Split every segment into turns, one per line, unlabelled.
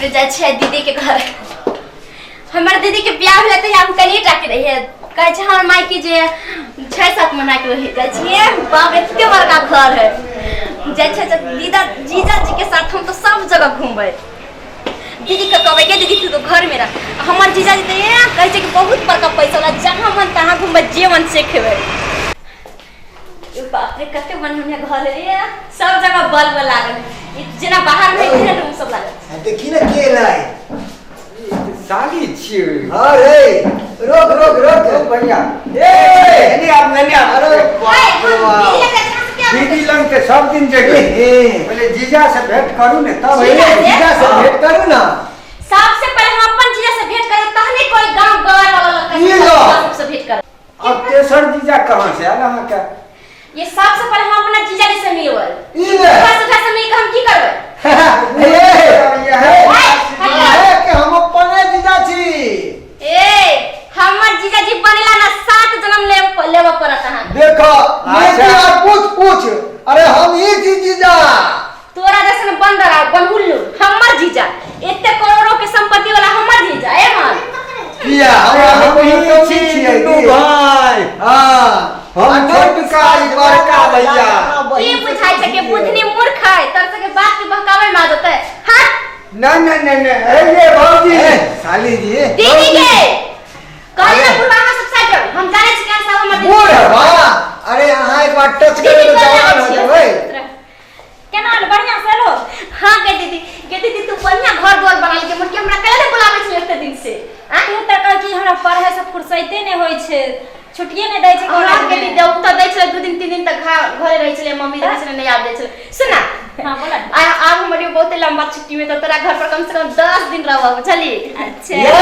रे जाइ छियै दीदी के घर। हमर दीदी के बियाह भेलै तऽ हम कनिए टा के रहियै। कहै छै हमर माय की जे 6-7 महीना के रहि जाइ छियै। बाप रे, एते बड़का घर है। जाइ छियै तऽ दीदा जीजा जी के साथ हम तऽ सब जगह घूमबै। दीदी के कहबै के दीदी तू तो घर में रह। हमर जीजा जी तऽ एना कहै छै कि बहुत बड़का पैसा वाला, जहाँ मन तहाँ घूमबै, जे मन से खेबै। बाप रे, कते बढ़िया घर है, सब जगह बल्ब लागल है। जेना बाहर में है रूम सब लागल।
आ देखी ने के एलै।
साली छियै।
हाँ रे, रोक रोक रोक।
ओ भैया।
ए
एने आब, एने आब।
अरे बाप रे बाप।
दीदी लग कहाँ से क्या?
दीदी लग तऽ सब दिन जेबै।
ए,
पहिले जीजा से भेंट करू ने तब।
पहिले जीजा से भेंट करू ना।
सबसे पहले हम अपन जीजा से भेंट करब तहने कोई गांव गवार वाला लड़का
ई लो।
से भेंट करब।
अब तेसर जीजा कहाँ से आयल अहाँके?
ये सबसे पहले हम अपना जीजा जी से मिलबै।
ई ले।
बस उठा से मिल के हम की करबै?
ए,
ए,
ए, के हम अपने जीजा छी।
ए, हमर जीजा जी बनेला ना 7 जन्म ले लेबऽ पड़त अहाँ।
देखो
अच्छा।
नीति और पूछ पूछ। अरे हम ही छी जीजा।
तोरा जैसन बंदर आ बनहुल्लू हमर जीजा, एते करोड़ों के संपत्ति वाला हमर जीजा। ए मान
किया
अरे
हमरा
हम
हम
ही छी
छियै
दुनू भाई।
हाँ,
हम छोटका ई बड़का भैया।
की बुझाइ छै कि बुझनी मूर्ख है, तोर सबके बात के बहकावे में आ जेतै। हाँ
नहीं नहीं नहीं नहीं, ए ये भौजी।
साली जी।
दीदी के कहली ना बुढ़वा अहाँ सब साइड जाउ। हम जानै छी कि अहाँ सब हमर दीदी।
बूढ़ बा। अरे अहाँ एक बार टच
दीदी
करबै तऽ
कहने
जवान हो
छियौ।
जेबै।
केना आयल? बढ़िया से एलो? हाँ गे दीदी, गे दीदी तू बढ़िया घर द्वार बना लेलकै, मुर्गी हमरा कहिया ने बुलाबै छलै एते दिन से?
आ तू तऽ कहै छी हमरा पढ़े से फुर्सते नहि होइ छै, छुट्टिए नहि दै छै
हमरा
कॉलेज
के
मे।
दीदी ओ तऽ दै छलै 2 दिन 3 दिन तक घरे रहै छलै, मम्मी रहै छलै, नहि आबै दै छलै। सुन ना।
हाँ, बोला।
आब हमर ई बहुते लंबा छुट्टी में तऽ तोरा घर पर कम से कम 10 दिन रहब, बुझली?
अच्छा।
ये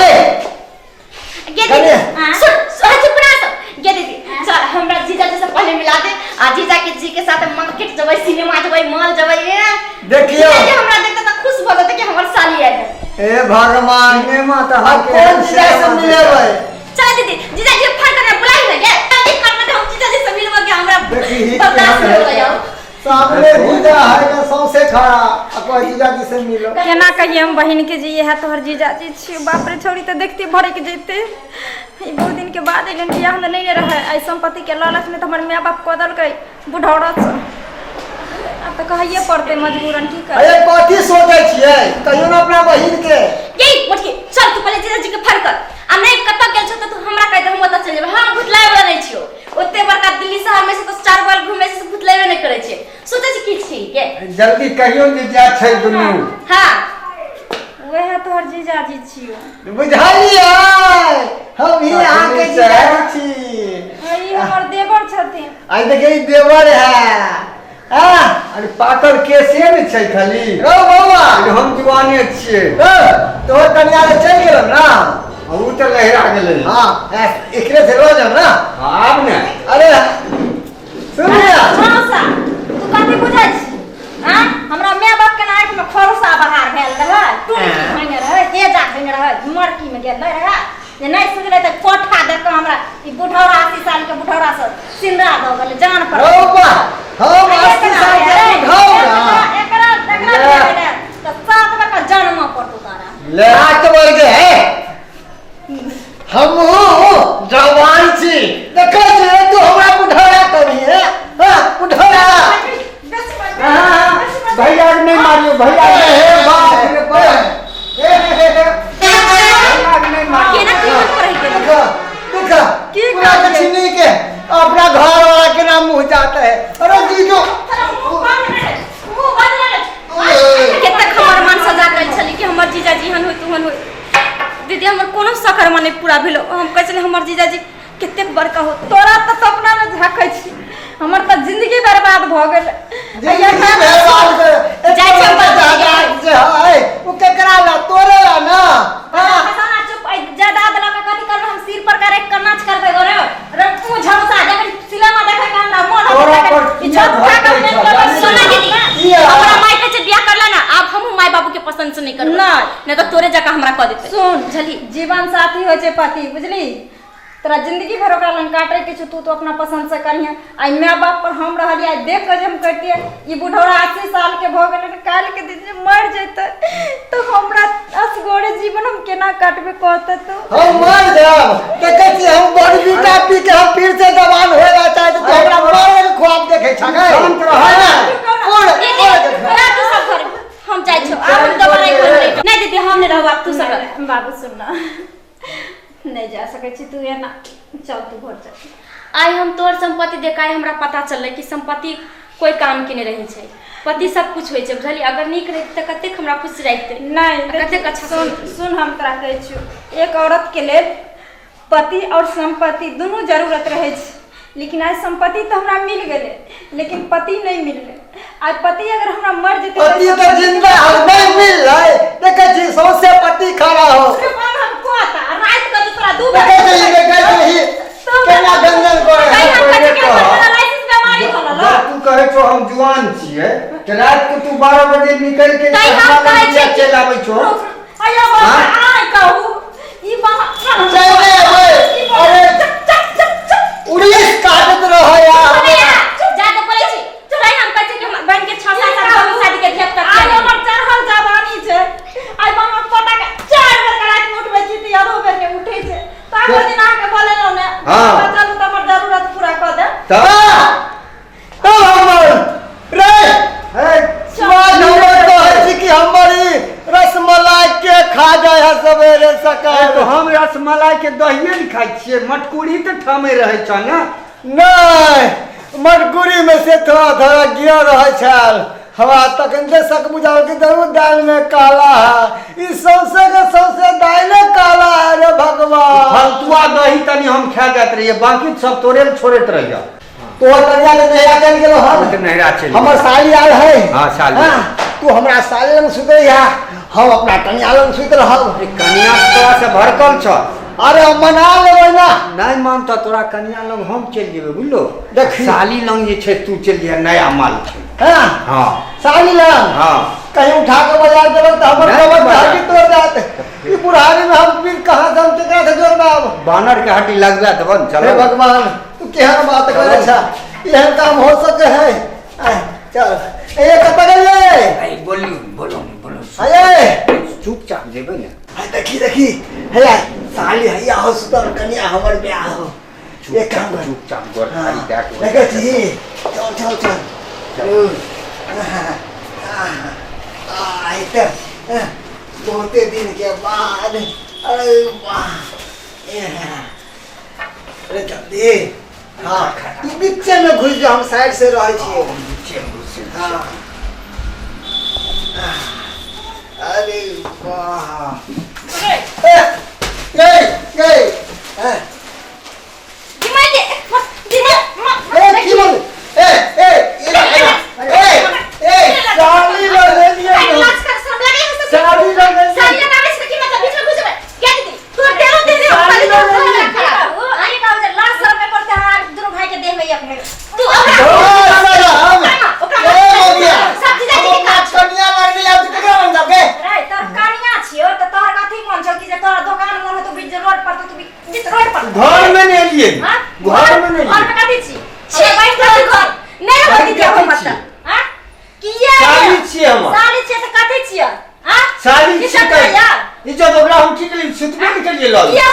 गे दीदी,
कने?
हाँ?
सुन सुन, चुप रह सब। गे दीदी, चल हमरा जीजा जी से पहले मिला दे, आ जीजा के जी के साथ मार्केट जबै, सिनेमा जबै, मॉल जबै। ए
देखियौ।
जीजा जी हमरा देखते तऽ खुश भऽ जेतै कि हमर साली आयल है।
ए भगवान,
सिनेमा तऽ
अब कोन जीजा से मिलेबै?
चल दीदी, जीजा जी फोन करना बुलाई है गे। जल्दी कर मत, हम जीजा जी से मिलबे के हमरा
देखी ही
बर्दाश्त नहीं होलै आउ।
सामने जीजा है के सौंसे खड़ा आ कोई जीजा जी से मिलो।
केना कहिए हम बहिन के जी इएह तोहर जीजाजी छियौ। बाप रे, छौड़ी तऽ देखते भड़क जेतै। ई बहुत दिन के बाद अयलनि, बियाह मे नहि ने रहै। एहि सम्पत्ति के लालच मे तऽ हमर माय बाप कऽ देलकै बुढ़ौरा से। आब तऽ कहैये पड़तै मजबूरन, की करबै।
अरे कथी सोचै छियै? कहियो ना अपना बहिन के।
ये मोटकी, चल तू पहले जीजा जी के फोन कर। आ नहीं कतऽ गेल छौ तऽ तू हमरा कहि दे, हम ओतऽ चलि जेबै। हम भुतलाय वाला नहि छियौ। ओते बड़का दिल्ली शहर में से तो 4 बार घूमे से भुतलेबे नहीं करे छे। सोचे छी की छी के?
जल्दी कहियो जे जा छै दुनू।
हाँ।
वएह तोहर जीजाजी छियौ।
बुझलियै, हम ही अहाँ के जीजाजी छी।
ई हमर देवर छथिन।
आई देखिए ई देवर है। हाँ।
अरे पाकल केसे ने छै खाली।
रौ बौआ।
अरे हम जुआने छियै।
रौ, तोहर कनिया ले चलि गेलौ ना?
उ तऽ लहरा गेलै।
हाँ, एकरे से रह जाओ ना।
आब ने।
अरे सुन लिया।
झौसा, तू कथी बुझै छी? आँ? हमरा माय बाप के आँखि में खरोसा बहार भेल रहै, टुनकी खैने रहै, तेजा खैने रहै, मरकी में गेल रहै। जे नहि सुधरै तऽ कोठा दऽ कऽ हमरा ई बुढ़ौरा 80 साल के बुढ़ौरा से सिंदरा दऽ गेलै जान पर।
रौ बा, हम 80 साल के बुढ़ौरा।
एकरा एकरा भेलै तऽ 7 बेर का जन्म पड़तौ तारा।
ले
7 वर्ग है। हमहू जवान छी, देखै छी तू हमरा बुढ़ौरा करी है। हाँ, बुढ़ौरा।
भैया के नहीं मारियो, भैया के
ए, बाप रे बाप। ए, ए, ए,
भैया के नहीं मारियो।
केना की मन पर रहि गेल?
देखा, देखा,
की
पूरा
करबै?
दक्षिणी के अपना घर वाला के नाम मुंह जाता है। अरे जीजो।
कतेक हमर मन सजा गेल छलै कि हमर जीजाजी एहन होइत ओहन होइत। दीदी हमर कोनो शकर मन नहि पूरा भेलो। हम कहै छलियै हमर जीजाजी कतेक बड़का होत।
तोरा तऽ सपना मे झाँकै छी, हमर तऽ जिंदगी बर्बाद भऽ गेल।
जिंदगी बर्बाद कर।
जाइ छी हम
जायदाद जे है ओ केकरा ला? तोरे ला ना। हाँ।
हसाना चुप, एहि जायदाद लऽ कऽ कथी करबै हम? सिर पर करे के नाच करबै गोरे रे तू झमसा। जखन सिनेमा देखै के हमरा मन होतै
तोरा पर
तखन ई
किया
झमसा के
भड़कै
मेन
छह?
करबै।
सोना दीदी,
किया?
हमरा माय कहै छै बियाह करला ना, आब हमहूँ माय बाबू के पसंद से नहि करबै।
नहि।
नहि तऽ तोरे जकाँ हमरा कऽ देतै।
सुन
बुझली?
जीवन साथी होइ छै पति, बुझली? तोरा जिंदगी भर ओकरा लग काटे के छौ, तू तो अपना पसंद से करिहे। आइ my बाप पर हम रहलियै, आइ देख कऽ जे हम करितियै, ई बुढ़ौरा 80 साल के भऽ गेलै, काल्हि के दिन जे मरि जेतै तऽ हमरा असगरे जीवन हम केना काटबै कहतै तू?
हम मर जाब, देखै छी हम बॉर्नवीटा पी के हम फिर से जवान होए ला चाहे छी, तू हमरा मरे के ख्वाब देखै छह गै?
शांत रह।
कोन
दीदी, रह तू सब घर, हम जाइ छौ, आब हम दोबारा ई घर नहि। नहि दीदी, हम नहि रहब आब, तू सब रह।
बाबू सुन ना, नहि जा सकै छी तू एना, चल तू घर चल।
आइ हम तोहर संपत्ति देख आइ हमरा पता चललै कि संपत्ति कोई काम के नहि रहै छै, पति सब कुछ होइ छै, बुझलियै? अगर नीक रहितै तऽ कतेक हमरा खुश रहितै।
नहि,
कतेक अच्छा।
सुन सुन, हम तोरा कहै छियौ, एक औरत के लेल पति और संपत्ति दुनू जरूरत रहै छै, लेकिन आइ संपत्ति तऽ हमरा मिल गेलै लेकिन पति नहि मिललै। आइ पति अगर हमरा मर जेतै
पति तऽ जिंदा हो नहीं मिललै, देखै छी सौंसे पति खड़ा हो।
हम कहता राति के तोरा दू बेर
देखै छी, देखै छी केना गंजन करे
तैं
है।
हम कहै छी कि हमर
पहिले
पैरालिसिस बीमारी भऽ गेल।
जब तू कहै छौ हम जुआन छियै तऽ राति के तू 12 बजे निकलि के
तैं हम
हमरा लग
कहै छियै
किया
कि-
चलि आबै छौ?
अयो बाबा,
हाँ?
आइ कहू ई बाबा
चलि अबै, अरे उड़ीस काटत रह यार।
जा तऽ बोलै छी, तैं हम कहै छी कि हमर बहिन के 6-7 साल भऽ गेल शादी के, धिया पुता
आइ हमर चढ़ल जवानी छै, आइ बाबा पोता के 4 बेर के राति में उठबै छी तऽ आधो बेर के उठै छै। तऽ आगो दिन अहाँके बोलेलहुँ ने,
हाँ।
चलू तऽ हमर जरूरत पूरा कऽ देब।
तब
तब हमर रे
हे,
सुभाष हमर कहै छी कि हमर ई रसमलाई के खा जाइ है सवेरे
ए, तो
सकाल।
हम रसमलाई के दहिए ने खाइ छियै, मटकुरी तऽ ठामे रहै छौ ने?
नहि, मटकुरी में से थोड़ा थोड़ा गिर रहल छल, हमरा तखन से शक बुझाओ कि जरूर दाल में काला है, ई सौंसे के सौंसे दाले काला है रे भगवान।
फालतुआ दही तनी हम खा जाइत रहियै, बाकी सब तोरे मे छोड़ैत रहियै।
तोहर कनिया के नैहरा चलि गेलो हन?
के नैहरा चलि
हमर साली आयल है।
हाँ, साली।
हाँ, तू हमरा साली लग सुति रहिया, हम अपना कनिया लग सुति रहब।
कनिया तोरा से भड़कल छ।
अरे हम मना लेबै ना।
नहि मानतऽ तोरा कनिया लग हम चलि जेबै, बुझलो?
देखी।
साली लग जे छै तू चलि जइहे, नया माल छै।
हाँ।
हाँ।
साली लग?
हाँ।
कहीं उठा के बाजार देबै तऽ हमर
नहि
कमर
बाजार।
हड्डी तोड़ जात। ई बुढ़ारी में हम फिर कहाँ से हम केकरा से जोड़बाब?
बानर के हड्डी लगबा देबो ने, चलो।
हे भगवान, तू केहन बात करै छा, एहन काम हो सके है? आय, चल ए कतऽ गेलियै?
ऐ, बोलियो बोलो बोलो।
आये।
चुपचाप जेबै ने।
आय, देखी देखी, हे साली हैया हो सुतल, कनिया हमर ब्याह हो। एक काम कर,
चुपचाप गोर थारी दए के।
देखै छी, चल चल चल। आइ तऽ बहुते दिन के बाद, अरे वाह, अरे जल्दी। हाँ, ई बीचे में घुस जाओ, हम साइड से रहै छियै।
बीचे में घुसि जाउ।
हाँ, अरे वाह, ए गई गई, ए की बोल, ए ए ए ए साली लगेलियै, साली लगेलियै। कनिया लगले आब केकरा लग जाबे?
रे तोर कनिया छियो तऽ तोहर कथी मन छौ कि जे तोहर दोकान मन हो, तू बीच रोड पर, तू बीच रोड पर
घर में नहि एलियै,
हाँ?
घर में नहि
घर में
एलियै।
कथी छी? हमरा बैठ के घर नहि रहऽ दीजिए हम मत। हाँ, किया?
साली छियै हमर।
साली छियै तऽ कथी छियै? हाँ,
साली
की
छियै
सब
तऽ
यार
इज्जत ओकरा हम की केलियै? सुतबे नहि केलियै लग।
किया